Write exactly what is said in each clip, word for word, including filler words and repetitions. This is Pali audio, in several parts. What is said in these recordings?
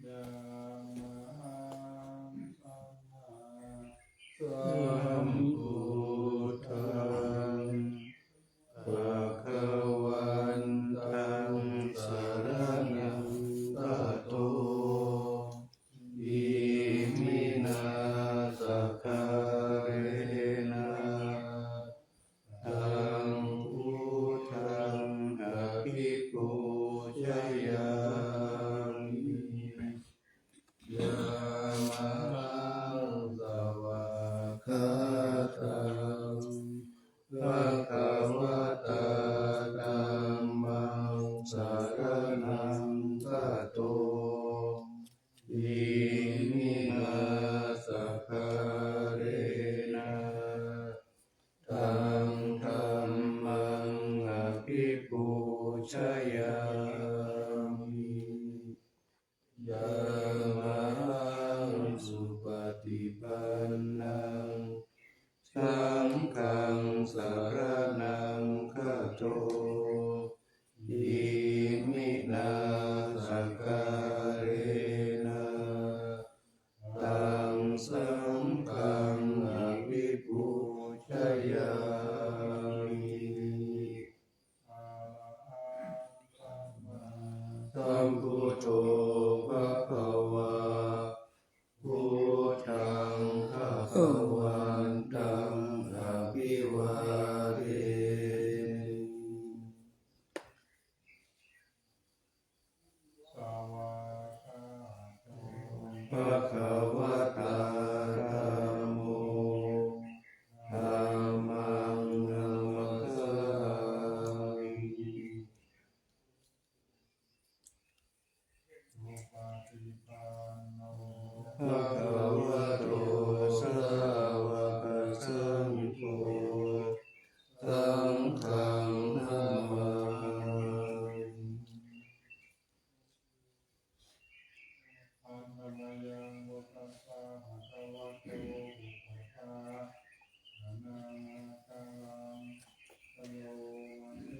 Yamahaṃ sambuddhaṃ bhagavantaṃ saraṇaṃ gato. Iminā sakkārena taṃ buddhaṃ abhipūjayāmi. Yamahaṃ svākkhātaṃ bhagavatā dhammaṃ saraṇaṃ gato. Iminā sakkārena taṃ dhammaṃ abhipūjayāmi. Yamahaṃ supaṭipannaṃ saṅghaṃ saraṇaṃ gato. Iminā sakkārena taṃ saṅghaṃ abhipūjayāmi. Arahaṃ sammāsambuddho bhagavā, buddhaṃ bhagavantaṃ abhivādemi. Svākkhāto bhagavatā dhammo, dhammaṃ namassāmi. Supaṭipanno bhagavato sāvakasaṅgho, saṅghaṃ namāmi. Handa mayaṃ buddhassa bhagavato pubbabhāganākaraṃ karoma se.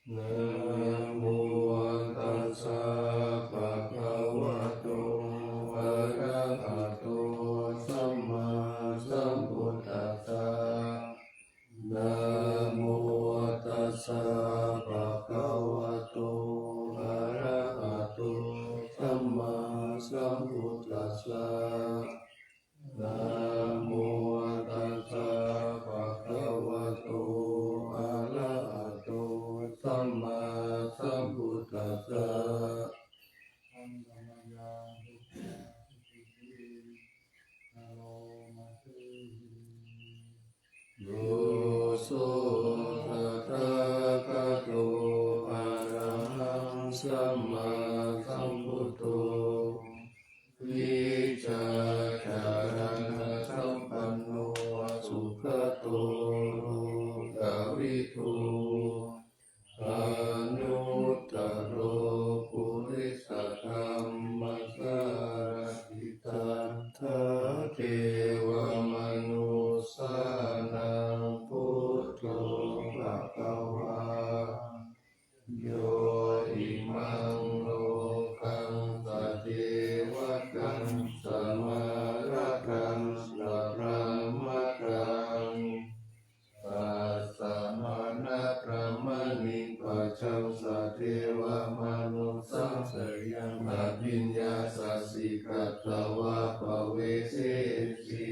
Namo tassa bhagavato arahato sammāsambuddhassa. Namo tassa bhagavato arahato sammāsambuddhassa. Namo tassa bhagavato arahato sammāsambuddhassa. Handa mayaṃ buddhābhigītiṃ karoma se. Yo so tathāgato arahaṃ sammāsambuddho, vijjācaraṇasampanno sugato lokavidū, anuttaro purisadammasārathi satthā devamanussānaṃ buddho bhagavā. Yo imaṃ lokaṃ sadevaṃ samarakaṃ sabrahmakaṃ, tasmā brāhmaṇe pajaṃ sadevamanussānaṃ abhiññāya sikkhitvā pavesesi.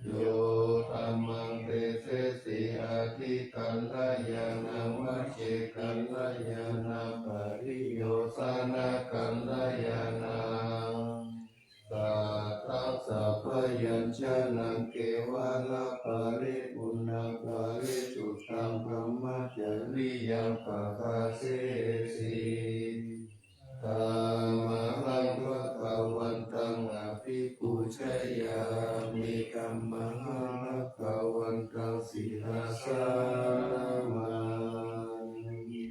Yo dhammaṃ desesi ādikalyāṇaṃ majjhekalyāṇaṃ pariyosānakalyāṇaṃ, sataṃ sabyañjanaṃ kevalaparipuṇṇaṃ parisuddhaṃ brahmacariyaṃ padassesi. Dhammahaṃ bhagavantaṃ abhipūjayāmi. Dhammahaṃ bhagavantaṃ sirasā namāmi.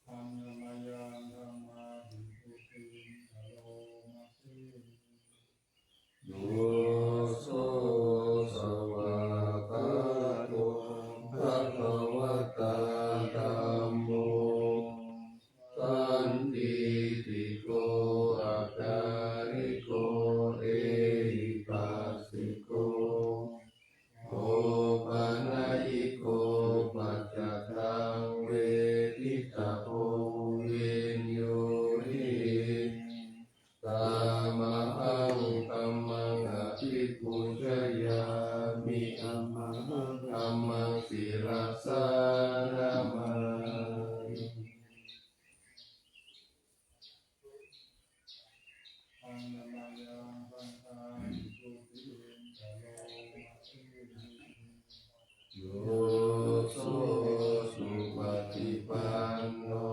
Handa mayaṃ dhammābhigītiṃ karoma se. Yo so svākkhāto bhagavatā dhammo, pūjayāmi. Amhaṃ dhammaṃ sirasā namāmi. Yo so supaṭipanno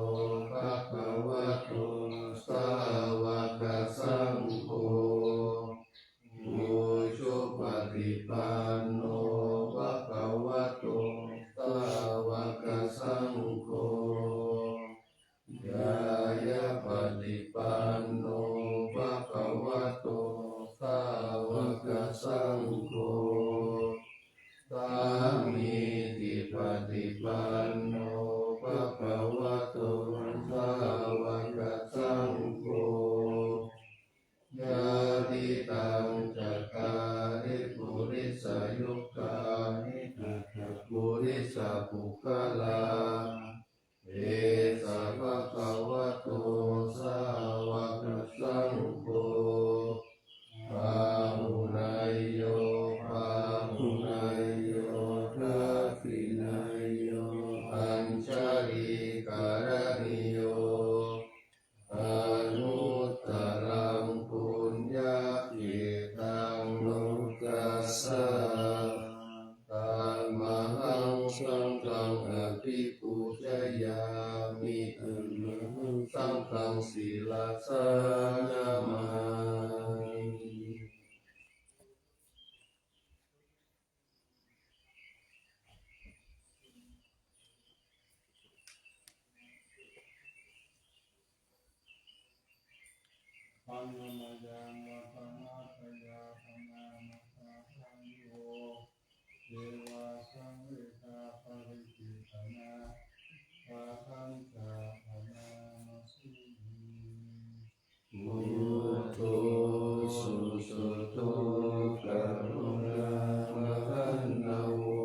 bhagavato sāvakasaṅgho, ujupaṭipanno bhagavato sāvakasaṅgho, ñāyapaṭipanno bhagavato sāvakasaṅgho, sāmīcipaṭipanno bhagavato sāvakasaṅgho, yadidaṃ cattāri purisayugāni aṭṭha purisapuggalā, esa bhagavato sāvakasaṅgho, āhuneyyo pāhuneyyo dakkhiṇeyyo añjalikaraṇīyo, anuttaraṃ puññakkhettaṃ lokassā. Tamhaṃ saṅghaṃ abhipūjayāmi. Amhaṃ saṅghaṃ sirasā namāmi. Aññamaññaṃ vandamātayāpanāmatā bhāviyo, devā samvedhaparikilānā, pāṭhañca bhaṇāma se. Buddho susuddho karuṇāmahaṇṇavo,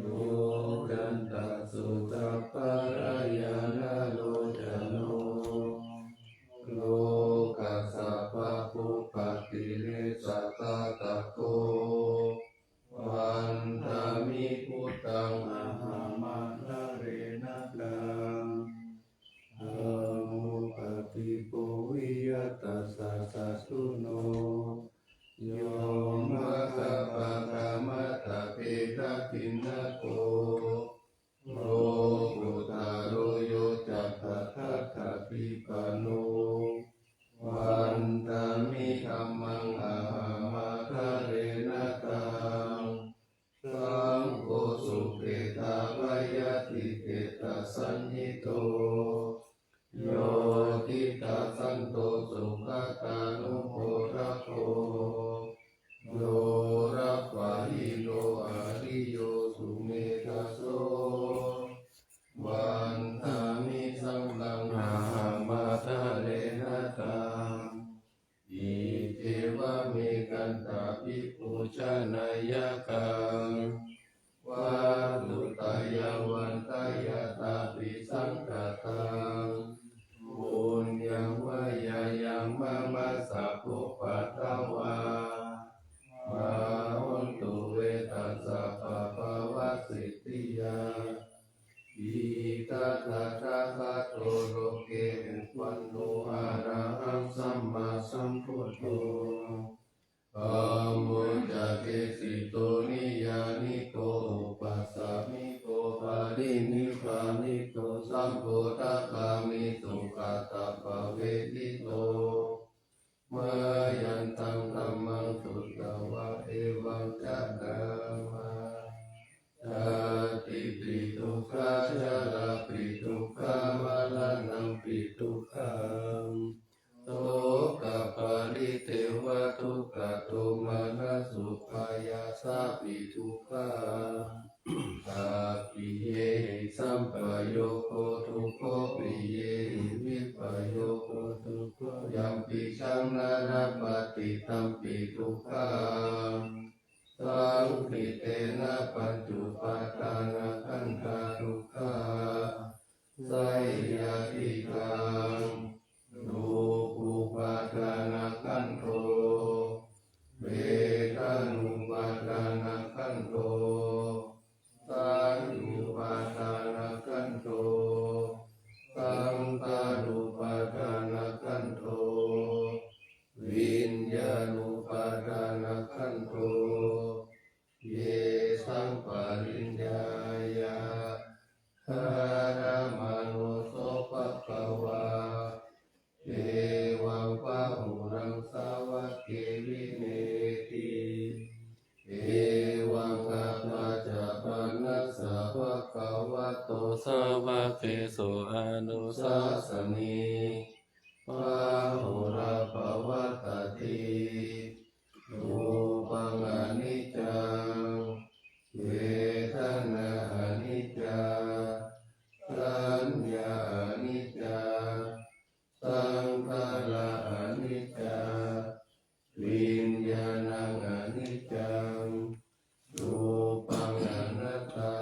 yogantaṃ sudabbarañāṇalocano, lokassa pāpūpakilesaghātako, vandāmi buddhaṃ ahaṃ ādarena taṃ. Dhammo paṭibbūhiyā tassa sādhuno, yo maggapākamattabhedaviññāko, lokuttaro yo ca tathāgatipāno, vandāmi dhammaṃ ahaṃ ādarena taṃ. Saṅgho sukhetabayātitethasañhito, yo diṭṭhasanto sugatānumodako, dorapahīno ariyo sumedhaso, vandāmi saṅghaṃ ahaṃ ādarena taṃ. Iccevamekantabhipūjanīyaṃ, vatthuttayaṃ vandeyyatāphi saṅkhātaṃ. Puññaṃ mayā yaṃ mama sabbupaddavā, mā hontu ve tassa pāpavasesiddhiyā. Itaṃ tathāgato loke uppanno arahaṃ sammāsambuddho, dhammo ca desito niyyāniko upāsamiko parinibbāniko saṅgho dakkhaṃ sugatassa pāpavipūjito. Mayantaṃ dhammaṃ sutvā evaṃ carāma, jātipi dukkhā jarāpi dukkhā maraṇampi dukkhaṃ, sokaparidevadukkhadomanassupāyāsāpi dukkhā. Appiyehi sampayogo dukkho, piyehi vippayogo dukkho, yampidaṃ na labhati tampi dukkhaṃ, saṅkhittena pañcupādānakkhandhā dukkhā. Seyyathidaṃ, dukkhupādānakkhandho, bhagavato, yesaṃ pariññāya dharamāno so bhagavā, evaṃ bahulaṃ sāvake vinetti. Evaṃ atthāya pana sa bhagavato sāvakesu anusassati, bahulā bhagavatati. Rūpaṃ aniccaṃ, vedanā aniccā, saññā aniccā, saṅkhārā aniccā, viññāṇaṃ aniccaṃ. Rūpaṃ anattā,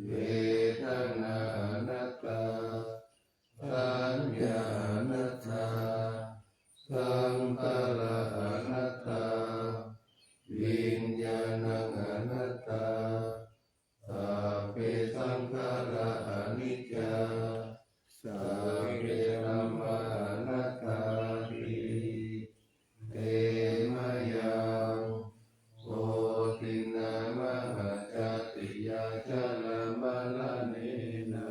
vedanā anattā, saññā anattā, saṅkhārā anattā, viññāṇaṃ anattā. Sabbe saṅkhārā aniccā, sabbe dhammā anattāti. Te mayaṃ bodhinā mahācātiyā jalāmaraṇena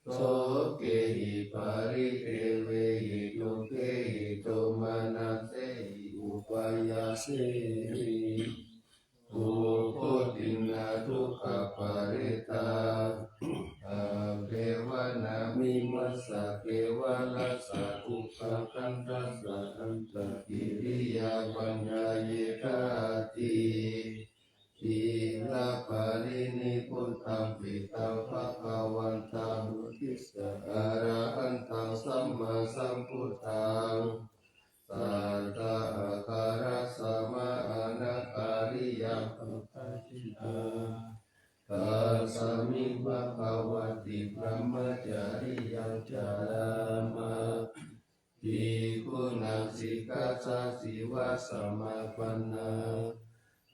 sokehi paridevehi dukkhehi domanassehi upāyāsehi, dubbudhiṃ na dukkhaparittaṃ apevaṇaṃ. Imassa kevalassa dukkhakandhassa antakiriyā paññāyetati. Khīlaparinibbutaṃ petāṃ bhagavantaṃ uddissa arahantaṃ sammāsambuddhaṃ, sattahākārassa mahānagariyā pakāsinā. Tasmiṃ bhagavati brahmacariyaṃ carāma bhikkhūnaṃ sikkhāsājīvasamāpannā.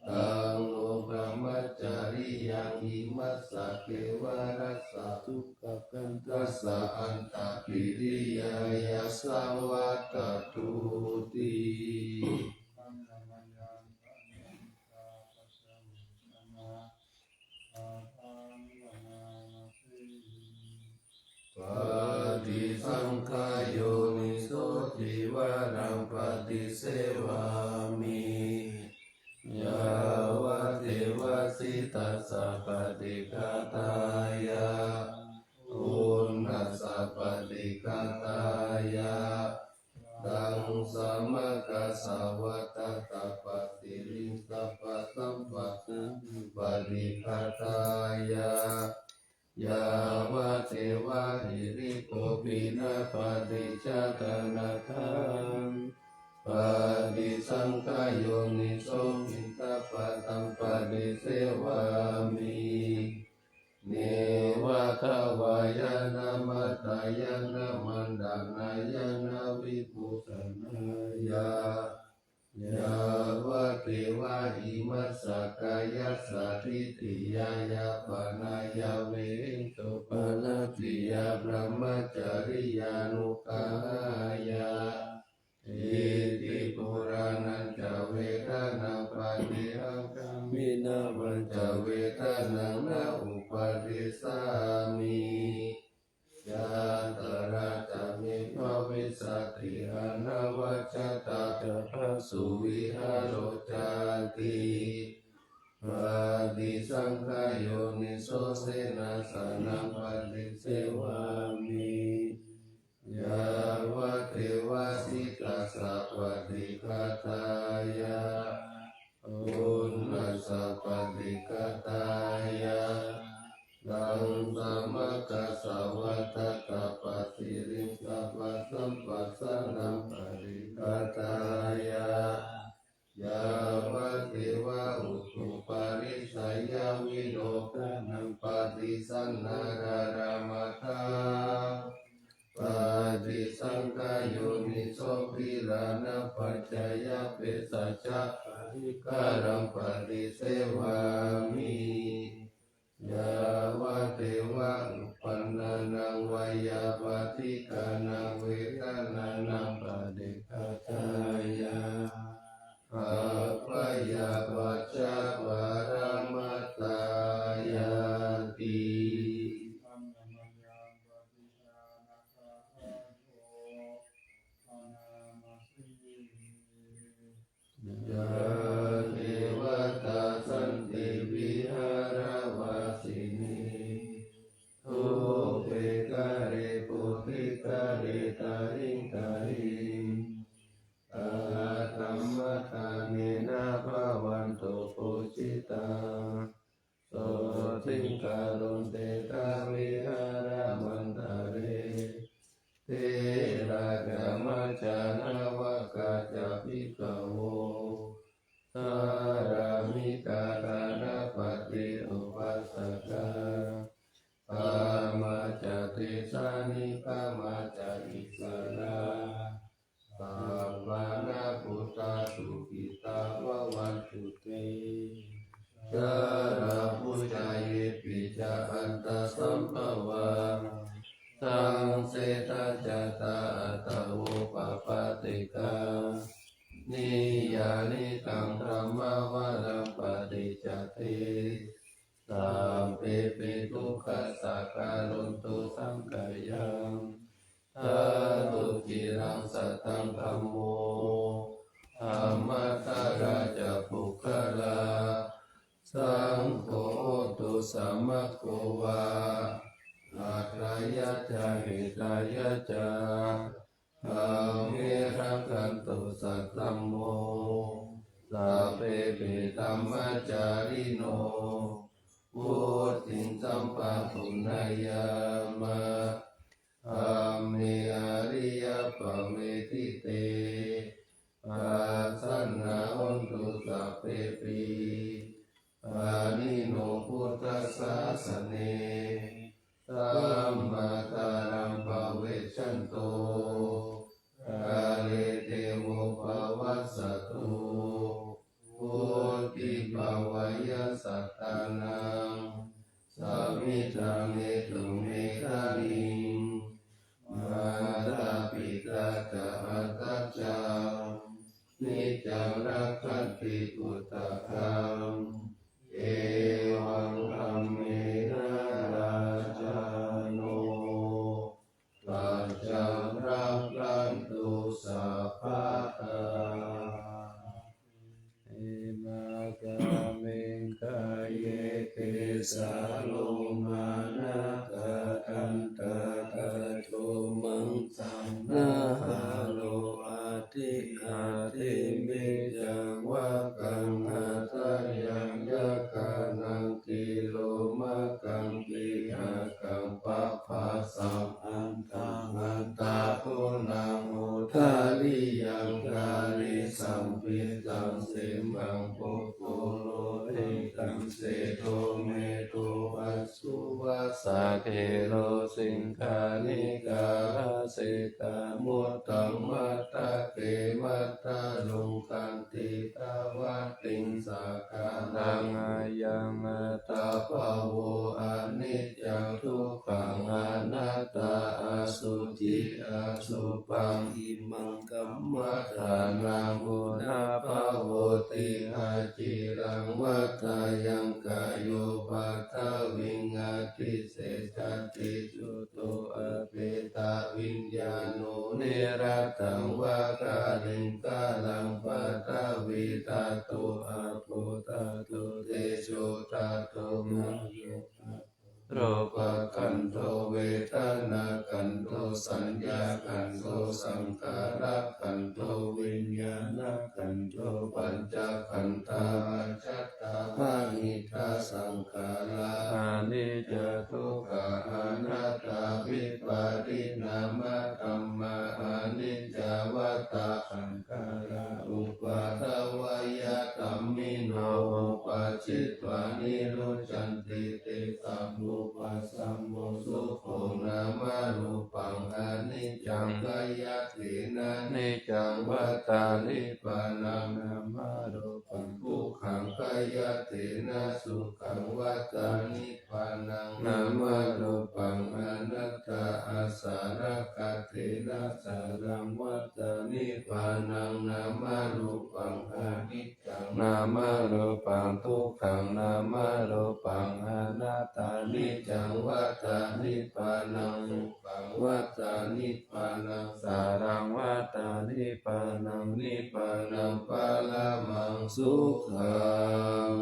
Taṃ no brahmacariyaṃ imassa kevalassa dukkhakandhassa antakiriyāya saṃvattatuti. Paṭisaṅkhā yoniso cīvaraṃ paṭisevāmi, yāvadeva sītassa paṭighātāya, uṇhassa paṭighātāya, taṃ samaggassa vātatappasiriṃ sabbasampattūnaṃ paṭighātāya, yāvadeva hirikopinaṃ paṭicchādanatthaṃ. Paṭisaṅkhā yoniso piṇḍapātaṃ paṭisevāmi, neva davāya na madāya na maṇḍanāya na vibhūsanāya, yāvadeva imassa kāyassa ṭhitiyā yāpanāya vihiṃsuparatiyā brahmacariyānuggahāya, iti purāṇañca vedanaṃ paṭihaṅkhāmi navañca vedanaṃ na uppādessāmi. Yātrā ca me bhavissati anavajjatā ca phāsu vihāro cāti. Paṭisaṅkhā yoniso senāsanaṃ paṭisevāmi, yāvadeva sītassa paṭighātāya, uṇhassa paṭighātāya, taṃ samaggassa vātatappasiriṃ sabbasampattūnaṃ paṭighātāya, yāvadeva utuparissayavinodanaṃ paṭisallānārāmatthaṃ. Paṭisaṅkhā yoniso gilānapaccayabhesajjaparikkhāraṃ paṭisevāmi, yāvadeva uppannānaṃ veyyābādhikānaṃ vedanānaṃ paṭighātāya, abyāpajjhaparamatāyāti. Yā devatā santi vihāravāsinī, thūpe ghare bodhighare tahiṃ tahiṃ, tathā dhammadānena bhavantu pūjitā, sotthiṃ karontedha vihāramaṇḍale. Therā ca majjhā navakā ca bhikkhavo, sārāmikā dānapatī upāsakā, gāmā ca desā nigamā ca issarā, sappāṇabhūtā sukhitā bhavantu te. Jalābujā yepi ca aṇḍasambhavā, saṃsedajātā athavopapātikā, niyyānikaṃ dhammavaraṃ paṭicca te, sabbepi dukkhassa karontu saṅkhayaṃ. Ṭhātu ciraṃ sataṃ dhammo, dhammaddharā ca puggalā, saṅgho hotu samaggo va, atthāya ca hitāya ca. Amhe rakkhatu saddhammo, sabbepi dhammacārino, vuḍḍhiṃ sampāpuṇeyyāma, dhamme ariyappavedite. Pasannā hontu sabbepi, pāṇino buddhasāsane, sammā dhāraṃ pavecchanto, kāle devo pavassatu. Vuḍḍhibhāvāya sattānaṃ, samiddhaṃ netu medaniṃ, mātā pitā ca atrajaṃ, niccaṃ rakkhanti puttakaṃ. Evaṃ dhammena rājāno, pajaṃ rakkhantu sabbadā. Imaṃ gāmeṃ kāye kesā lomā nakhā dantā taco maṃ saṃ nahārū adhi adhimejjhaṃ vakkaṃ hadayaṃ yakanaṃ kilomakaṃ pīhaṃ pabhasaṃ antaṃ antā bhunaṃ udariyaṃ karīsaṃ pittaṃ simhaṃ puppulo hitaṃ sedo medo assū vasā khelo siṅghāṇikā lasitāmuttaṃ matthake matthaluṅ khantītā vatiṃsakānaṃ ayaṃ attabhāvo aniccaṃ dukkhaṃ anattā asuci asubhaṃ imaṃ kammadānaṃ punabbhavoti aciraṃ vata yaṃ kāyo paṭhaviṃ adhisessati chudo apetaviññāṇo niratthaṃ va kaliṅgaraṃ paṭhavī dhātu āpo dhātu tejo dhātu vāyo dhātu rūpakhandho vedanākhandho saññākhandho saṅkhārakhandho viññāṇakhandho pañcakkhandhā ajjhattā bahiddhā saṅkhārā aniccā dukkhā anattā vipariṇāmadhammā aniccā vata saṅkhārā uppādavayadhammino uppajjitvā nirujjhanti tesaṃ vūpasamo sukho nāmarūpaṃ aniccaṃ khayatena niccaṃ vata nibbānaṃ nāmarūpaṃ dukkhaṃ khayatena sukhaṃ vata nibbānaṃ nāmarūpaṃ anattā asarakkhatena saraṃ vata nibbānaṃ nāmarūpaṃ ani nāmarūpaṃ dukkhaṃ nāmarūpaṃ anattā, niccaṃ vata nibbānaṃ sukhaṃ vata nibbānaṃ saraṃ vata nibbānaṃ nibbānaṃ paramaṃ sukhaṃ.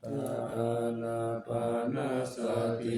Ānāpānasati.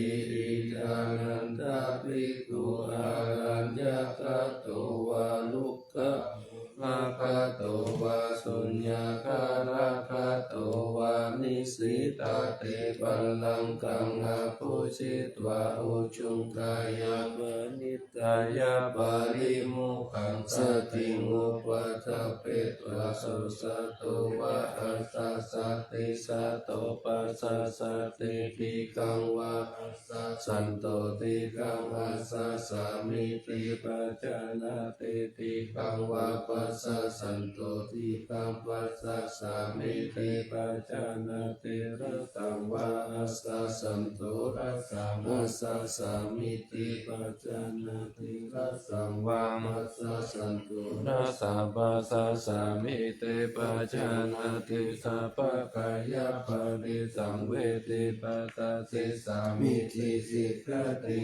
Idanantaṃ bhikkhu araññagato vā rukkhamūlagato vā suññakāragato vā nisīdati pallaṅkaṃ abhujitvā ujuṃ kāyapañi tāya parimukhyaṃ satiṃ upaṭṭhapetvā susato vā asassati. Sato passassati, dīghaṃ vā assassanto, dīghaṃ assassamīti pajānāti, dīghaṃ vā passassanto, dīghaṃ passassamīti pajānāti, hrasaṃ vā assassanto, hrasaṃ assassamīti pajānāti, hrasaṃ vā passassanto, hrasaṃ passassamīti pajānāti. Sabbakāyapaṭisaṃvedi passasissāmīti sikkhati.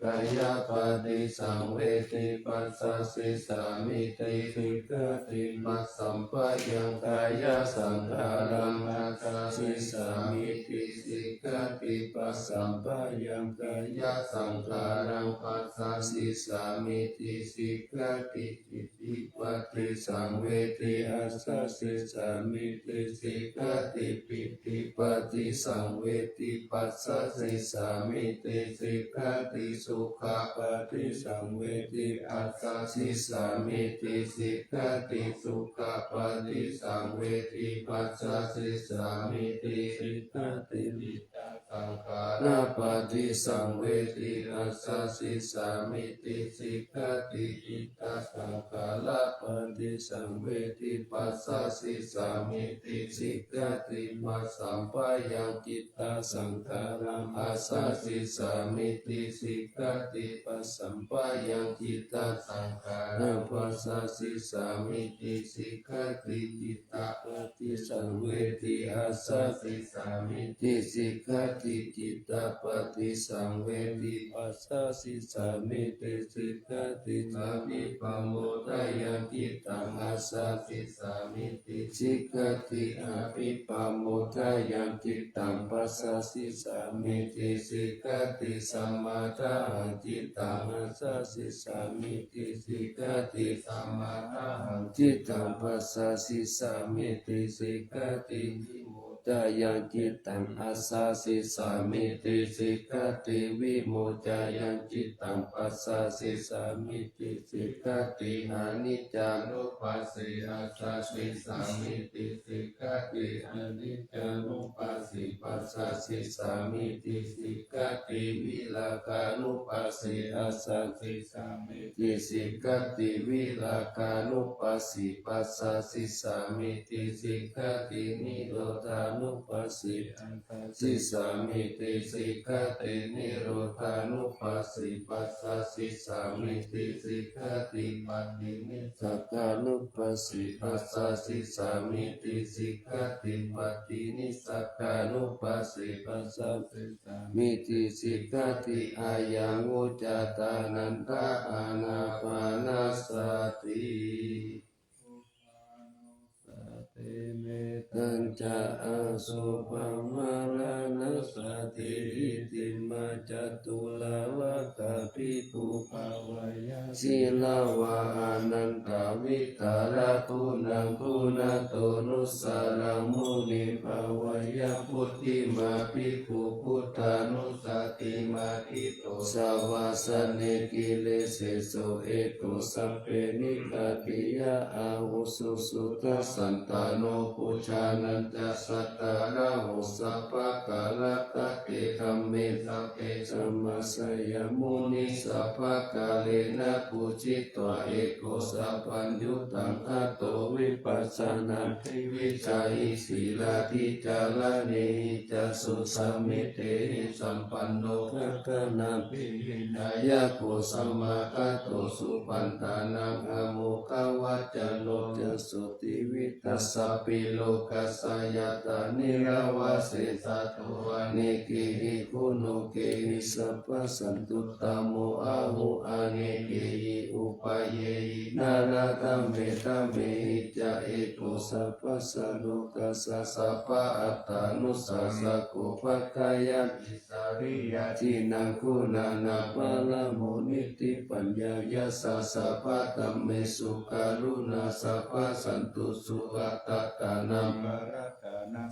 Kāyapaṭisaṃvedi passasissāmīti sikkhati. Passamphayaṃ kāyasaṅkhāraṃ passasissāmīti sikkhati. Passamphayaṃ kāyasaṅkhāraṃ passasissāmīti sikkhati. Piṭṭhipaṭisaṃvedi assasissāmīti sikkhati. Piṭṭhipaṭisaṃvedi passasissāmīti sikkhati. Sukhapaṭisaṃvedi assasissāmīti sikkhati. Sukhapaṭisaṃvedi passasissāmīti sikkhati. Cittasaṅkhārapaṭisaṃvedi assasissāmīti sikkhati. Cittasaṅkhārapaṭisaṃvedi passasissāmīti sikkhati. Passamphayaṃ cittasaṅkhāraṃ assasissāmīti sikkhati. Passamphayaṃ cittasaṅkhāraṃ passasissāmīti sikkhati. Cittapaṭisaṃvedi assasissāmīti sikkhati. Cittapaṭisaṃvedi passasissāmīti sikkhati. Abhipamodāya cittaṃ assasissāmīti sikkhati. Abhipamodāya cittaṃ passasissāmīti sikkhati. Samādāhaṃ cittaṃ assasissāmīti sikkhati. Samādāhaṃ cittaṃ passasissāmīti sikkhati. Vimodāya cittaṃ assasissāmīti sikkhati. Vimodāya cittaṃ passasissāmīti sikkhati. Aniccānupassī assasissāmīti sikkhati. Aniccānupassī passasissāmīti sikkhati. Virāgānupassī assasissāmīti sikkhati. Virāgānupassī passasissāmīti sikkhati. Nirodhānupassī assasissāmīti sikkhati. Nirodhānupassī passasissāmīti sikkhati. Paṭinissagānupassī assasissāmīti sikkhati. Paṭinissagānupassī passasissāmīti sikkhati. Ayaṃ vuccatā ānanda ānāpānasati. Mettañca asubhaṃ maraṇassati. Iti mañca tūlā vagā bhikkhū bhāweyya sīlavā ānanda vītarā guṇaguṇato nusaraṃ muni bhāweyya buddhimā bhikkhū buddhānussatī matthito savāsaṇe. Kilesesu etu sabbe nikkhatiyā ahuṃ susuddhasantano pujā Anantasatarāhu sabbakālakate dhamme sabbe dhammassayamuni sabbakālena pūjitva eko sabbaññutaṃ atto vipassānādhivijayi sīlādhicaraṇehi ca susamitehi sampanno gatanaṃ vihinā yago samāgato supaṇṇānaṃ āmokavacano ca sotthi vitassapi lokassa yātrā nirāva seṭṭhato anekehi guṇokehi sabbasantuttamo ahu anekehi upayehi nānādhammehi dhammehi ca eko sabbassa lokassa sabba attānussāsako paccayan sariyadīnaṃ guṇānaṃ paramo nitti paññāya sa sabbadhammesu karuṇā sabbasantusu attattānaṃ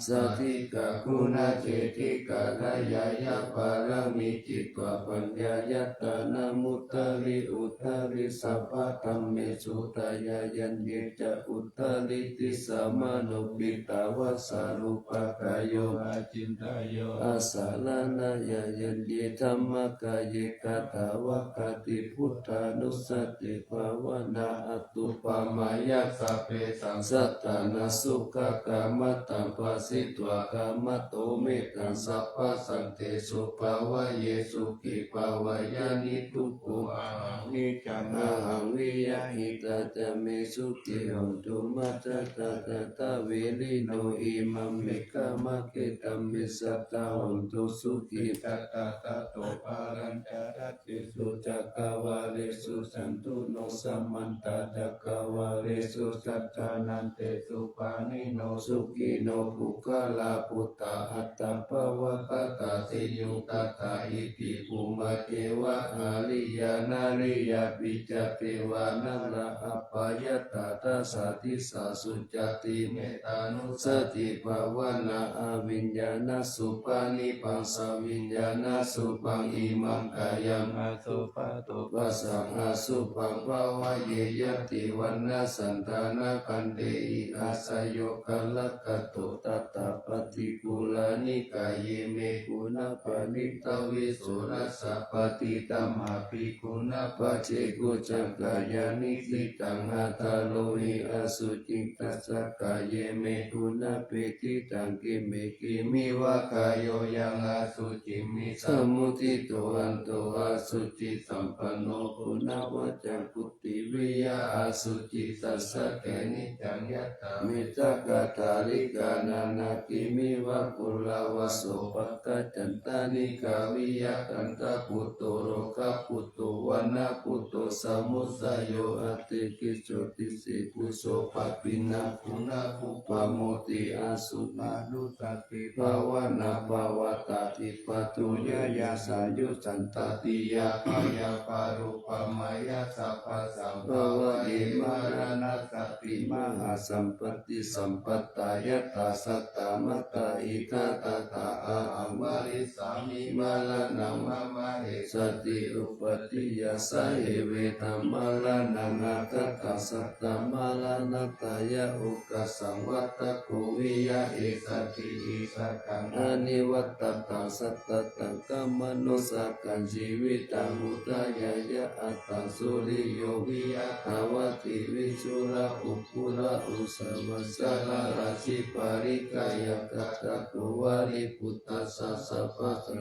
sādhikā guṇā cetikā dayāya pāramī citvā paññāya tānamuttari uttari sabbadhammesu dayāyaññe ca uttari disā mano piṭṭhāvassa rūpakāyo acintā yo asaraṇāya yaññe dhammakāye katvāna buddhānussatibhāvanā attūpamāya sabbesaṃ sattānaṃ sukhakammataṃ pharitvā kammato mettaṃ sabbasantesu bhāvaye sukhī bhāvaye niddukkho ahaṃ niccaṃ ahaṃ viya hitatā ca me sukhī hontu mattā tathāgatā velino imaṃ me khamake dhamme sadā hontu sukhī tathāgato pālañca rattesu cakkavāḷesu santuṇo samantā cakkavāḷesu sattanantesu pāṇino sukhino puggalā buddhā atta bhavatātāti yuṃ tathā iti bhummā ceva ariyā nariyāpi ca devā nalā appajaitā dasā disā sucati mettānussatibhāvanā aviññāṇasubhānibhāsā viññāṇasubhaṃ imaṃ kāyaṃ asubhato passaṃ asubhaṃ bhāvaye yadi vaṇṇasantanakhanteti āsayokalagato tathā paṭikulāni kāye me guṇā paṇītaviso rasa paṭidhammapi guṇā paccekujjhā kāyāni diṭṭhaṃ hatha lohi asuciṃ tassa kāye me guṇā pīḷitaṃ kheme khemiva kāyo yaṃ asuciṃ misamuṭṭhito hanto asucisampanno guṇavaccaṃ puthiviya asuci tassa kheniyaṃ yattha mettakathalikā nānākhemiva kurāvaso paṭṭhaccantanikā viya kaṭṭhaputto rogaputto vaṇṇaputto samudayo atikkiso disippuso pāpiṇṇaṃ guṇakuppamoti asumanussati bhāvanā bhavatāti paṭuyyāya sāyusantāti yā bhayā parūpamāya sabbasaṃ bhāvaye maraṇassāpi mahāsampatti sampattā yattha sattā mātā itha tathā ahaṃ marissāmi maraṇaṃ mama essati upādiyā saheva maraṇaṃ aggataṃ sattā maraṇatthāya okkāsaṃ vata kho viya issati issakaṃ anivatataṃ satattaṃ kammanosakaṃ jīvitaṃ udayāya aṭṭhaṃsu riyo viya thavati vijulā pu pura usavā salarājipārikāya kaṭṭhako vārīputtassa sabbasā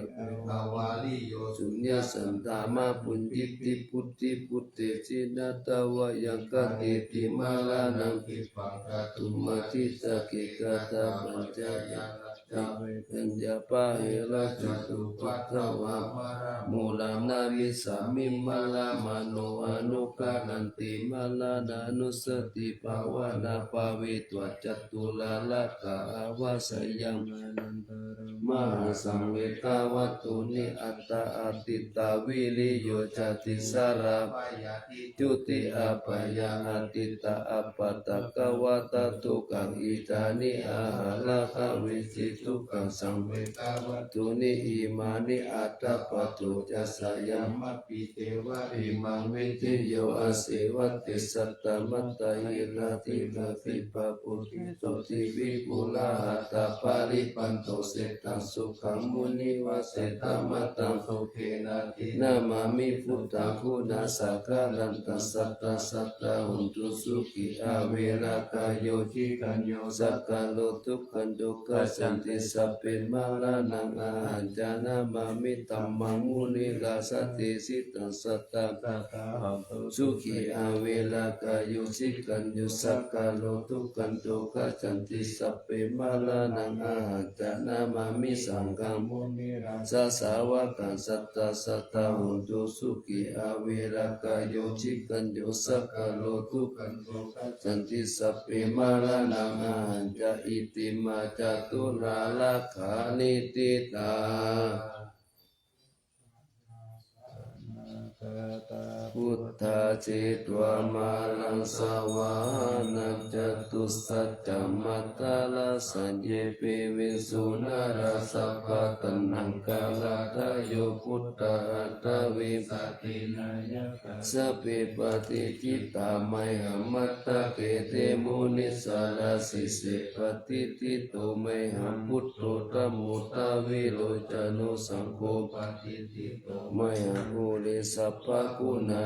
avāriyo suññā santā mā bhuñjitī buddhi bhutte jinatavayaṃ kateti maraṇaṃ khippaṃ katumādisake kathāpaccayā rajā vesaññā pahārā catupaddavā marā mūlaṃ narissāmi marāmāno anugghaṇhanti maraṇānussatibhāvanā bhāvitvā caturāḷhakā āva seyyaṃ anantarā mahāsaṃ vedavattuni aṭṭha ādittā viriyo cati sarā bhayā juti apāyā ādittā appaṭighātā dukkhā idāni ahaṃ rakkhaṃ vesi dukkhasaṃvedavātūni imāni atthappaṭo ca sayaṃ. Yamāpi te vā imaṃ videyyo āsevatesattamattā, hirātiratipabhutesu divipulā aṭṭhapāripatto, setaṃ sukhaṃ munivaravacanaṃ, sudhammataṃ sudinadinamāmi buddhaguṇasaṅgharantaṃ. Satā satā hontu sukhī averā kāyo cirañño, saṅgāro dukkhato gacchanti, sabbe maraṇā ahañca namāmi dhammaṃ munirājadesitaṃ. Satā sukhī averā kāyo cirañño, saṅgāro dukkhato gacchanti, sabbe maraṇā ahañca namāmi saṅghaṃ munirājasāvakaṃ. Satā satā hontu sukhī averā kāyo cirañño, saṅgāro dukkhato gacchanti, sabbe maraṇā ahañca. Itimā caturāgāni ṭhitā buddhā jetvā māraṃ savāhanaṃ, catusaccāmatarasaṃ ye piviṃsu narāsabhā. Taṇhaṅkarādayo buddhā aṭṭhavīsati nāyakā, sabbe patiṭṭhitā mayhaṃ matthake te munissarā. Sīse patiṭṭhito mayhaṃ buddho dhammo dvilocano, saṅgho patiṭṭhito mayhaṃ ure sabbaguṇākaro.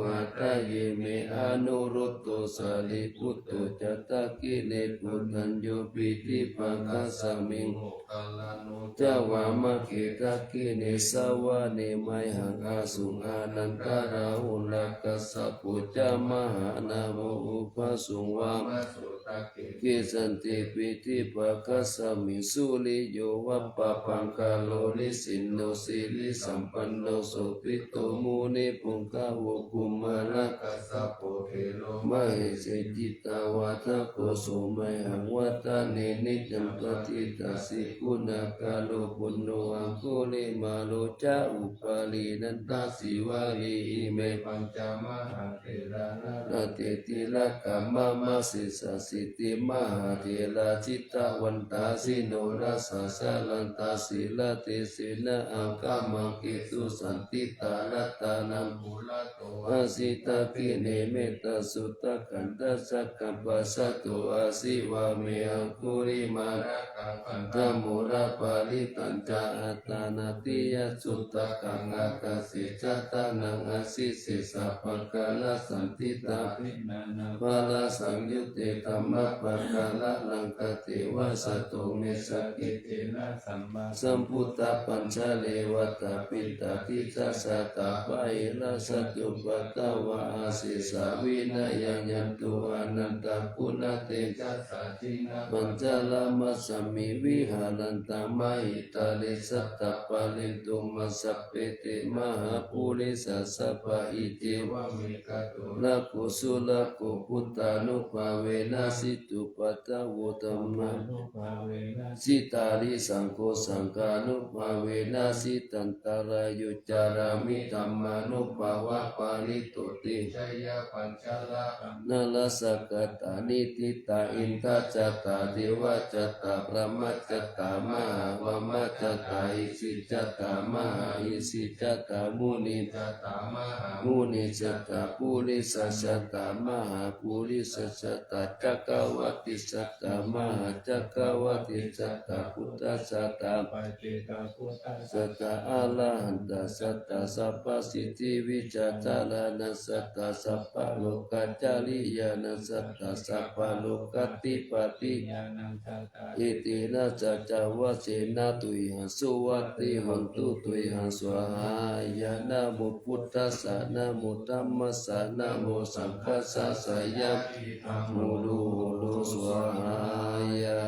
Hadaye me anuruddho sārīputto ca, dakkhiṇe koṇḍañño piṭṭhibhāgasmiṃ moggallāno ca vāmake. Dakkhiṇe savane mayhaṃ āsuṃ ānandarāhulā, kassapo ca mahānāmo ubhāsuṃ vāmasotake. Kesante piṭṭhibhāgasmiṃ suriyo va pabhaṅkaro, nisinno sirisampanno sobhito munipuṅgavo. Kumārakassapo thero mahesī cittavādako, so mayhaṃ vadane niccaṃ patiṭṭhāsi guṇākaro. Puṇṇo aṅgulimālo ca upālī nandasīvalī, ime pañca mahātherā nalāṭe tilakā mama. Sesāsīti mahātherā jitavantā jinorasā, jalantā sīlatejena aṅgamaṅgesu saṇṭhitā. Ratanaṃ purato āsi dakkhiṇe mettasuttakaṃ, dhajaggaṃ pacchato āsi vāme aṅgulimālakaṃ. Khandhamoraparittañca āṭānāṭiyasuttakaṃ, ākāse chadanaṃ āsi sesā pākārasaṇṭhitā. Abhinanaṃ balasaṃyutte dhammapākāralaṅkate, vasato me sakiccena sammāsambuddhapañjare. Vātapittādisañjātā bāhirajjhattupaddavā, asesā vinayaṃ yantu anantaguṇatejasā. Jinapañjaramajjhamhi viharantaṃ mahītale, sattappālentu majjhape te mahāpurisāsabhā. Iccevam- ekato rāgo surakkho, buddhānubhāvena jitupaddavo, dhammānubhāvena jitārisaṅgho, saṅghānubhāvena jitantarāyo, carāmi dhammānubhāvapālito. Te jayapañjarakandhā rājagaṭṭhāni ṭhitā, indā ca tā devā ca tā brahmā ca tā mahābrahmā ca tā, isi ca tā mahāisi ca tā muni ca tā mahāmuni ca tā, purisa ca tā mahāpurisa ca tā, cakkavatī ca tā mahācakkavatī ca tā, buddhā ca tā paccekabuddhā ca tā, arahantā ca tā sabbasiddhivijjādharāṇā ca tā, sabbalokacariyañā ca tā, sabbalokādhipatiyānañca tā. Etena saccavajjena tuyhaṃ suvatthi hotu, tuyhaṃ svāhāya. Namo buddhassa, namo dhammassa, namo saṅghassa, jayasiddhi hotu, hotu svāhāya.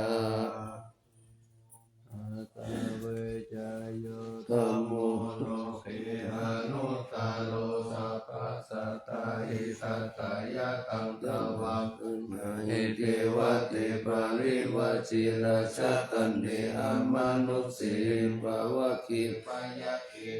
Atha ve ca yo dhammo loke anuttaro, sabbasattahitatthāya, taṃ dhammaṃ paṇītaṃ mahesī, te ca parivajjitā, jātā neva manusse pāva, khippa yā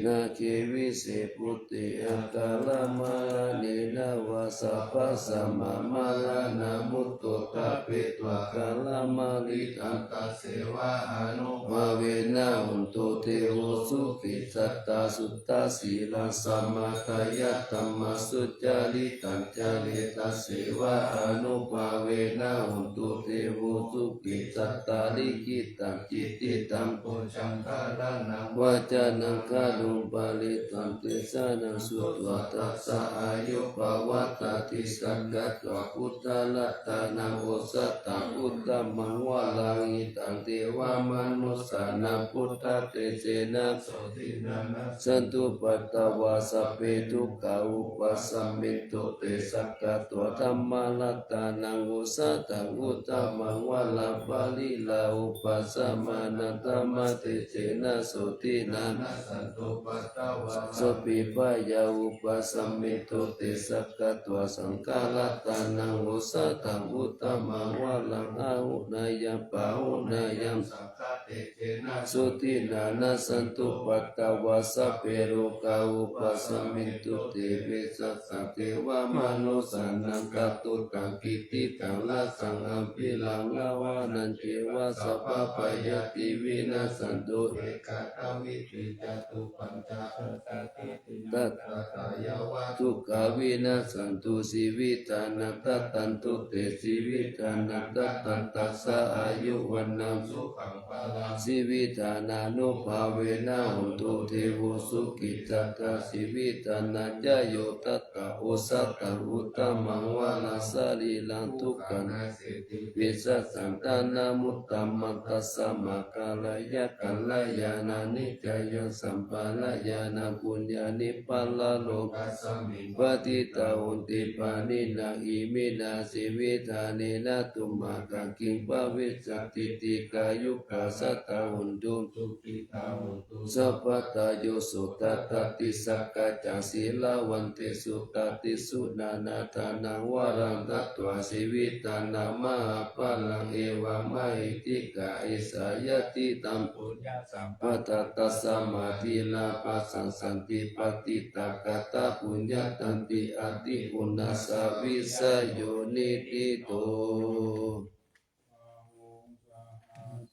nāge vise bhūte, akālamaraṇena vā, sabbasmā maraṇā mutto. Tape petvā kālamāritaṃ, tasevā ānubhāvena hotu devo sukhī sattā. Suddhasīlaṃ samādāya dhammaṃ sucaritaṃ care, tasevā ānubhāvena hotu devo sukhī sattā. Likkhitaṃ cintitaṃ pūjaṃ dhāraṇaṃ vācanaṃ garuṃ paresaṃ desanaṃ sutvā, tassa āyu pavaḍḍhatīti. Sakkatvā buddharatanaṃ osathaṃ uttamaṃ varaṃ, hitaṃ devamanussānaṃ buddhatejena sotthinā, nassantupaddavā sabbe dukkhā vūpasamentu te. Sakkatvā dhammaratanaṃ osathaṃ uttamaṃ varaṃ, pariḷāhūpasamanaṃ dhammatejena sotthinā, nassantupaddavā sabbe bhayā vūpasamentu te. Sakkatvā saṅgharatanaṃ osathaṃ uttamaṃ varaṃ, āhuneyyaṃ pāhuneyyaṃ saṅghatejena sotthinā, nassantupaddavā sabbe rogā vūpasamentu te. Vijjassaṃ devamanussānaṃ katvāna kaṭṭhamuditaṃ, rasaṃ ambhīraṃ āva nañceva sabbabhayāpi vinassantu ekadā vīti catuppañcasattā dukkhā vinassantu jīvitanaṃ. Dadantu te jīvitanaṃ dadaṃ, tassa āyu vaṇṇaṃ sukhaṃ balaṃ, jīvitanānubhāvena hotu devo sukhī sattā. Jīvitanañca yo tattha osathaṃ uttamaṃ varaṃ, sarīraṃ dukkhā nassantīti saccaṃ, taṇhamuttamaṃ, tasmā kālāya kalyāṇaṃ niccāya sampādayānaṃ puññāni paralokasmiṃ patiṭṭhā honti pāṇinā. Iminā jīvahānīnā tumhākaṃ kiṃ bhavissatī? Dīghāyukā sadā hontu, sukhitā hontu sabbadā. Yo suddhā dāsī sakhā ca, sīlavantesu tāpattisu, nānādānaṃ varaṃ datvā, jīvitānaṃ mahapphalaṃ, evammahiddhikā esa yadidaṃ puññasampadaṃ. Tasmā dhīrā bhāsassanti, patiṭṭhāgatā puññattanti, atthi uṇhassa vijayo niṭṭhito.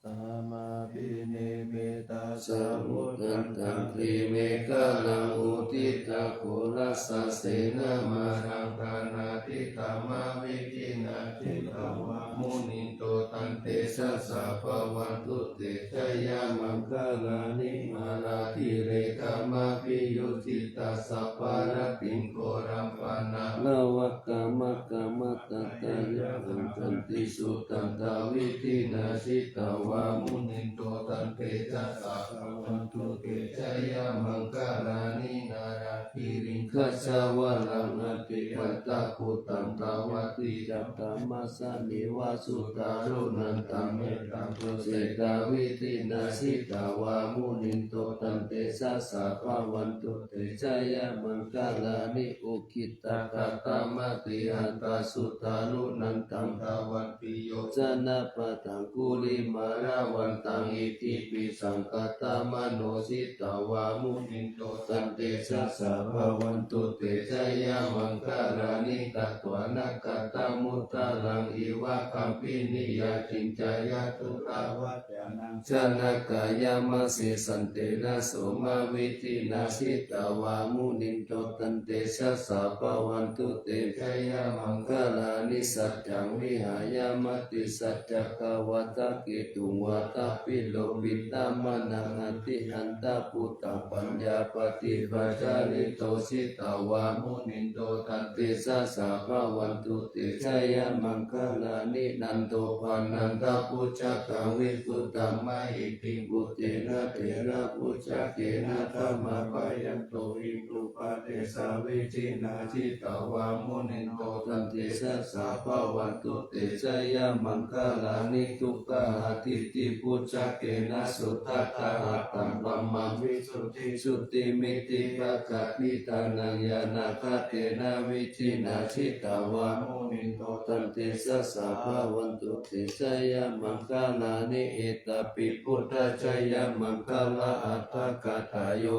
Sahassamabhinimmitasāvudhantaṃ, girimekhalaṃ uditaghorasasenamāraṃ, dānādidhammavidhinā jitavā munindo, tantejasā bhavatu te jayamaṅgalāni. Mārātirekamabhiyujjhitasabbarattiṃ, ghorampanāḷavakamakkhamathaddhayakkhaṃ, khantīsudantavidhinā jitavā munindo, tantejasā bhavatu te jayamaṅgalāni. Nāḷāgiriṃ gajavaraṃ atimattabhūtaṃ, dāvaggicakkamasanīva sudāruṇantaṃ, mettambusekavidhinā jitavā munindo, tantejasā bhavatu te jayamaṅgalāni. Ukkhittakhaggamatihatthasudāruṇantaṃ, dhāvantiyojanapathaṅgulimālavantaṃ, iddhībhisaṅkhatamano jitavā munindo, tantejasā bhavatu te jayamaṅgalāni. Katvāna kaṭṭhamudaraṃ iva gabbhinīyā, ciñcāya duṭṭhavacanaṃ janakāyamajjhe, santena somavidhinā jitavā munindo, tantejasā bhavatu te jayamaṅgalāni. Saccaṃ vihāya matisaccakavādaketuṃ, vādābhiropitamanaṃ atiandhabhūtaṃ, paññāpadīpajalito jitavā munindo, tantejasā bhavatu te jayamaṅgalāni. Nandopanandabhujagaṃ vibudhaṃ mahiddhiṃ, puttena therabhujagena damāpayanto, iddhūpadesavidhinā jitavā munindo, tantejasā bhavatu te jayamaṅgalāni. Duggāhadiṭṭhibhujagena sudaṭṭhahatthaṃ, brahmaṃ visuddhijutimiddhibakābhidhānaṃ, ñāṇāgadena vidhinā jitavā munindo, tantejasā bhavatu te jayamaṅgalāni. Etāpi buddhajayamaṅgalaaṭṭhagāthā, yo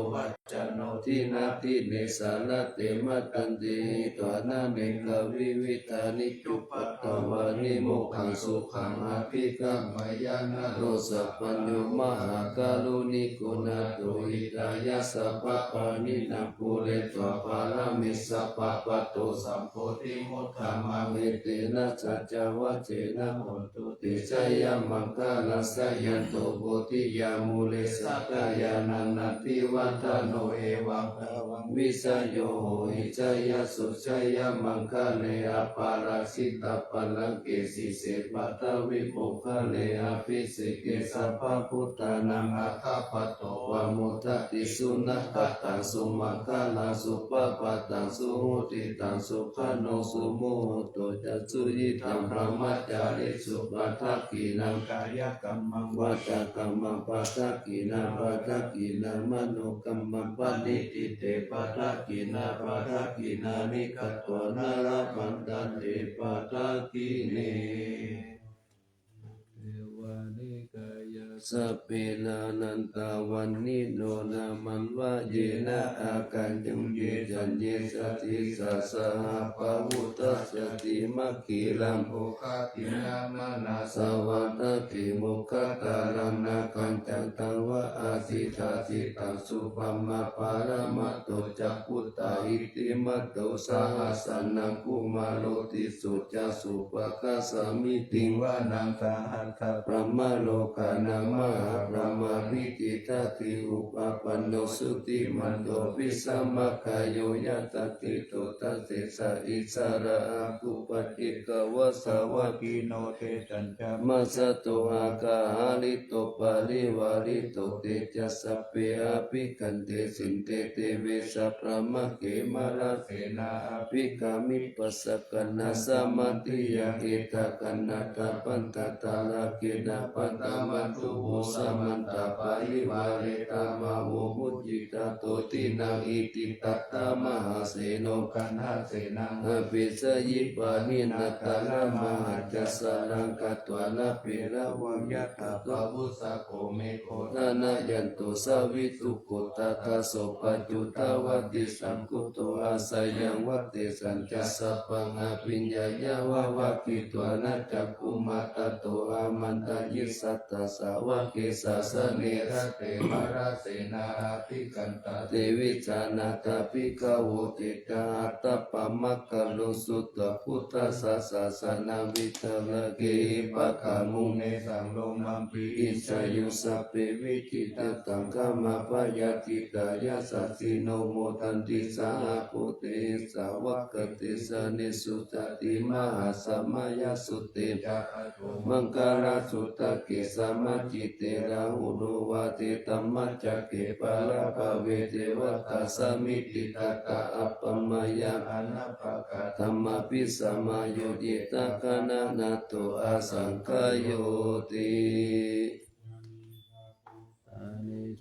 Jano dinadine sarate matandī hitvānanekavividhāni cupaddavāni mokkhaṃ sukhaṃ adhigameyya naro sapañño. Mahākāruṇiko nātho hitāya sabbapāṇinaṃ pūretvā pāramī sabbā patto sambodhimuttamaṃ. Etena saccavajjena hotu te jayamaṅgalaṃ. Jayanto bodhiyā mūle sakyānaṃ nandivaḍḍhano evaṃ tvaṃ vijayo hohi jayassu jayamaṅgale aparājitapallaṅke sīse paṭhavipokkhare abhiseke sabbabuddhānaṃ aggappatto pamodati. Sunakkhattaṃ sumaṅgalaṃ supabhātaṃ suhuṭṭhitaṃ sukhaṇo sumuhutto ca suyiṭṭhaṃ brahmacārisu padakkhiṇaṃ kāyakammaṃ vācākammaṃ padakkhiṇaṃ padakkhiṇaṃ manokammaṃ paṇidhī te padakkhiṇā padakkhiṇāni katvāna labhantatthe padakkhiṇe. Devānikāyā sabbe nānattavaṇṇino nāmanvayena āgañchuṃ ye caññe sadisā saha pavutthajātimakhilaṃ oghatiṇṇamanāsavaṃ dakkhemoghataraṃ nāgaṃ candaṃva asitātitaṃ subrahmā paramatto ca puttā iddhimato saha sanaṅkumāro tisso ca sopāga samitiṃ vanaṃ sahassabrahmalokānaṃ mahābrahmābhitiṭṭhati upapanno jutimanto bhismākāyo yasassito. Dasesa issarā āgū paccekavasavattino tesañca majjhato āga hārito parivārito te ca sabbe abhikkante sinde deve sabrahmake mārasenā abhikkāmi passa kaṇhassa mandiyaṃ etha kaṇhatha bandhatha rāgena bandhamatthu vo samantā parivāretha mā vo muñcittha sotthinnaṃ. Iti tattha mahāseno kaṇhasenaṃ abhisayi pāṇinā talamāhacca saraṃ katvāna bheravaṃ yathā pāvussako megho thanayanto savijjuko tadā so paccudāvatti saṅkuddho asayaṃvase sañcassa paṃ abhiññāya vavakkhitvāna cakkhumā tato āmantayi satthā sāvake sāsane rate mārasenā abhikkantā te vijānātha bhikkhavo. Te ca ātappamakaruṃ sutvā buddhassa sāsanaṃ vītarāgehi pakkāmuṃ nesaṃ lomampi iñjayuṃ. Sabbe vijitasaṅgāmā bhayātītā yasassino modanti saha bhūtehi sāvakā te janesutāti. Mahāsamayasutte ca atthamaṅgalasutake samācite rāhulo vācedhammacakke paṭhabbave devatā samitiṭṭhantā appamāya anāppakantaṃ abhisamāyo etha gaṇanātho asaṅkhayyoti.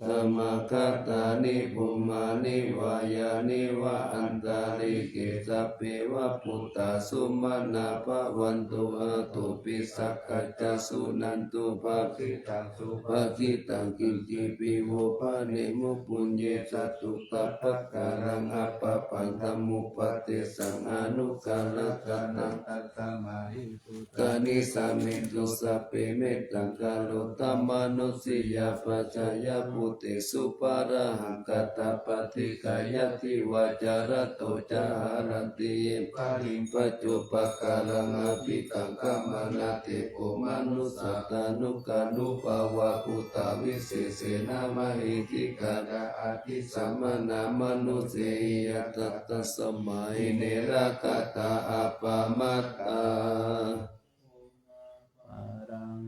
Samāgatāni bhummāni vā yāni va antalikkhe sabbeva bhūtā sumanā bhavantu athopi sakkacca suṇantu bhāsitaṃ subhāsitaṃ kiñcipi vo bhaṇemu puññe satuppākaraṃ appaṭivattipaṭipattaṃ anukaratanaṃ tasmā hi bhūtā nisāmethu sabbe mettaṃ karotha mānusiyā pajāya bhūtesu pāṇahaṃ katvāna paṭiggaṇhati vācārato ca haranti ye baliṃ pañcupākāraṃ abhitaṃ kamanatepo manussā tanukarūpā vā bhūtā visesena mahiddhikā ca addisāmanā mānusehiyā tattha tasmā hi ne rakkhatha appamattā.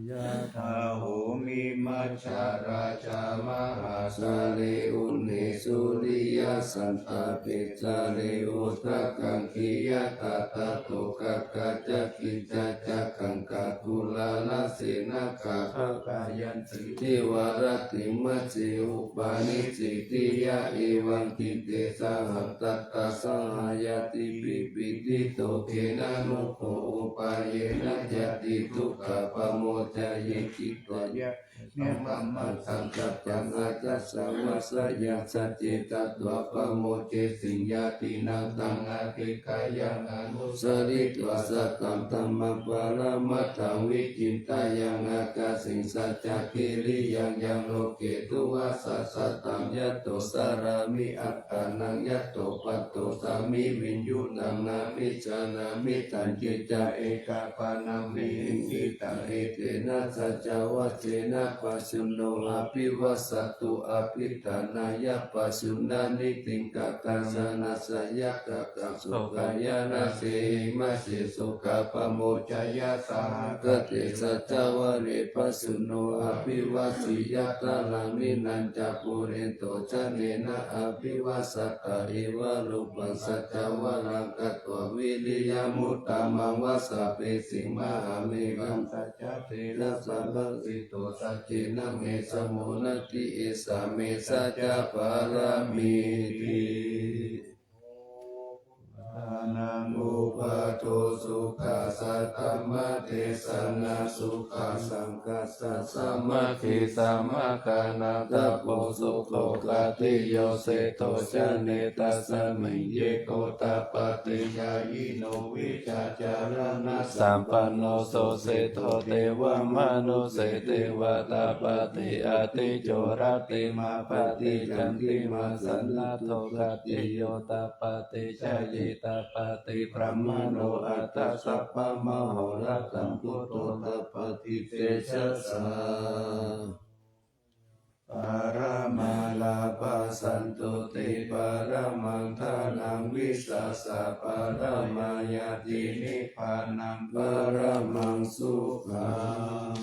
Yathā bhummimajjharā ca mahāsāgare uṅhe suriyassātāpe jale odakaṃ khiyatadā so tadākañca kiñcā ca gaṅgā turaṇā Tena gabbhāpahāyanti cīvarattiṃ majjhe upanissīdiyā. Evaṃ diṭṭhe sahagatā sahayaṭṭhābhippīḷito khena nokho upāyena ñātidukkhā pamoccayeti. Tayasmiṃ brahmā saṅghañca aññāsavatthāya sacce katvā pamodesiṃ. Ñātīnaṃ taṃ adhikkāya anussaritvā sataṃ dhammaṃ paramatthaṃ vicintayya ākāsiṃ saccakiriyaṃ yaṃ loke duvassasataṃ yato carāmi attānaṃ yato paṭṭhosāmi viññuṇṇaṃ nābhijānāmi taññe ca eka pāṇaṃ vihiṃsitaṃ. Etena saccavajjena pajjunno abhivajjatu abhiṭhānāya pajjuṇṇaṃ niccaṃ. Kattaṃ na nāsayakattaṃ sokāya na sehi majjhe sokā pamodāya sahagate saccavajje pajjunno abhivajjeyya. Tadaṃ vinaṃ ca pūretvā jānena abhivajjatā evarūpaṃ saccavajjam katvā viriyamuttamaṃ vajjabhesīmāhamevaṃ saccattherasaṃ bhāsito saccena me samo natthi esa me saccapāramīti. Ṭhānaṃ uppādo sukhā saddhammadesanā sukhā saṅghassa sāmaggī samaggānaṃ tapo sukho. Khattiyo seṭṭho jāne tasmiṃ ye gotapati ñāṇino vijjācaraṇasampanno so seṭṭho devamanusse ceva tapati ādicco rattimāpati candimā sannaddho. Khattiyo tapati jāye tapati brāhmaṇo atha sabbamahorattaṃ buddho tapati tejasā. Paramā lābhā santuṭṭhī paramaṃ ṭhānaṃ vissāsā paramā ñātī nibbānaṃ paramaṃ sukhaṃ.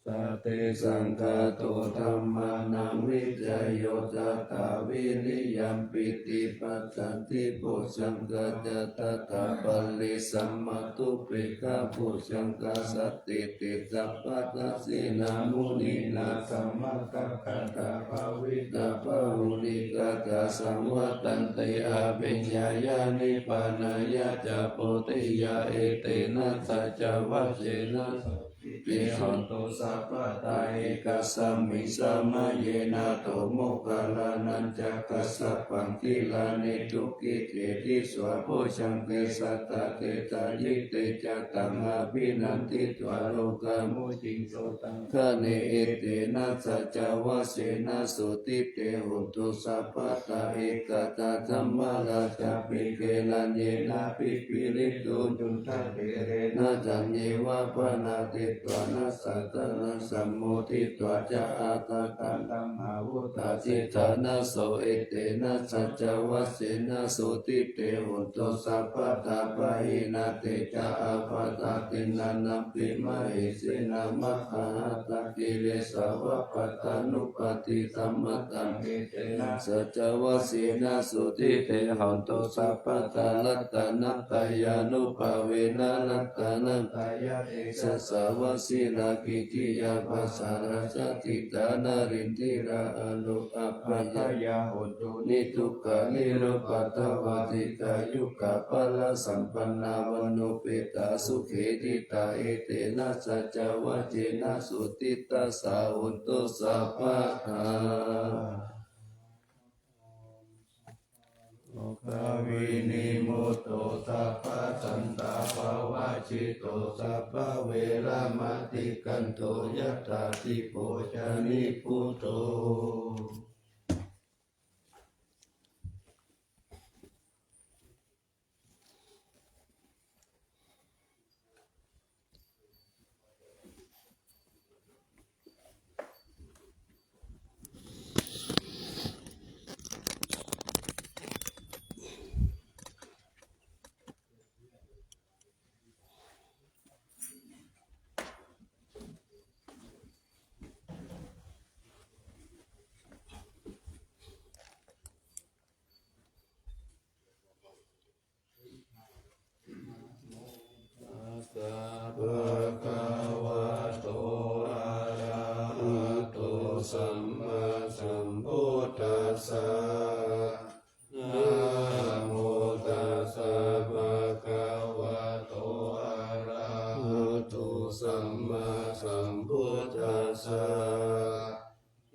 Satisaṅkhāto dhammānaṃ vicayo tathā vīriyampīti passaddhi bojjhaṅgā ca tathāpare samādhupekkhabojjhaṅgā sat thiti sabbattaṃ jinamuninā sammadakkhātā bhāvitā bahulīkatā saṃvattanti abhiññāya nibbānāya ca bodhiyā. Etena saccavajjena sotthi te hotu sabbadā. Ekasmiṃ samaye nātho moggallānañca kassapaṃ gilāne dukkhite disvā bojjhaṅge satta desayi. Te ca taṃ abhinanditvā rogā mucciṃsu taṅkhaṇe. Etena saccavajjena sotthi te hotu sabbadā. Ekadā dhammarājāpi gelaññenābhipīḷito cundattherena taññeva bhaṇāpetvā nāsāvakā sammoditvā ca ākacca lamā vuṭṭhāsi ṭhānaso. Etena saccavajjena sotthi te hotu sabbadā. Pahīnā te ca ābādhā tiṇṇannampi mahesinaṃ maggāhatakilesāva pattānuppattidhammataṃ. Etena saccavajjena sotthi te hotu sabbadā. Ratanattayānubhāvena ratanattayate jasā vajirakkhittiyā pajārā jātitā narindiyā aro- appabhayā hontu niddukkā nirupaddavā dīghāyukā balasampannā vaṇṇaṃ upavhayantā sukhī ṭhitā. Etena saccavajjena sotthi tassa hotu sabbadā. Sokavignaṃ vinimutto sabbasantāpavajjito sabbaveramatikkanto yathā dīpo ca nibbutho. sammāsambuddhassa.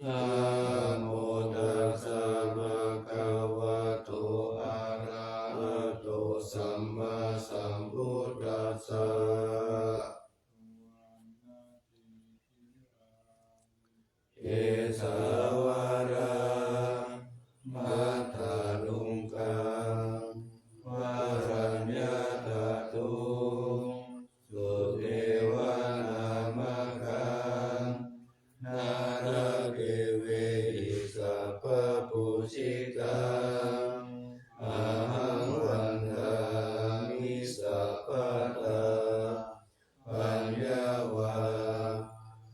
Namo tassa bhagavato arahato sammāsambuddhassa. Kesavādaṃ Mātulunkaṃ Varaññatatthuṃ Sudevanāmakam Nāḷāgiriṃ Sabbapūjitaṃ Ahaṃ Vandāmi Sabbadā Paññāva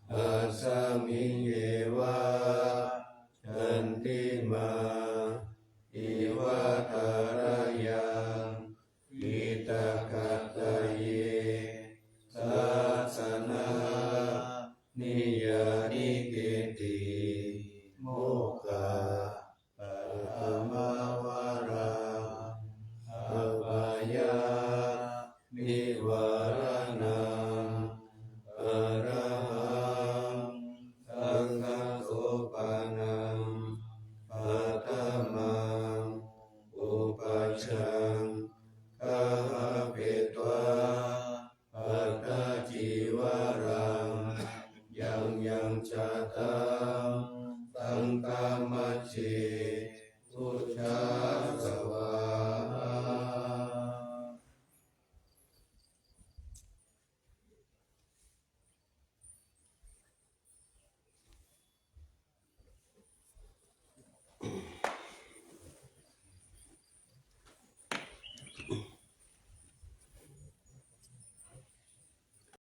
Asmiṃ Yeva Candimā Iva Tharayaṃ Krittakātaye Dassanāni Yāni Kitti Mukha Paddamavaraṃ Apāya Nivāraṇaṃ Arahaṃ Saṅghasopanam Paṭhamaṃ Pūjaṃ Gahapetvā Pattā Cīvaraṃ Yaṃ Yaṃ Jātaṃ Saṅghamajjhe Pūjā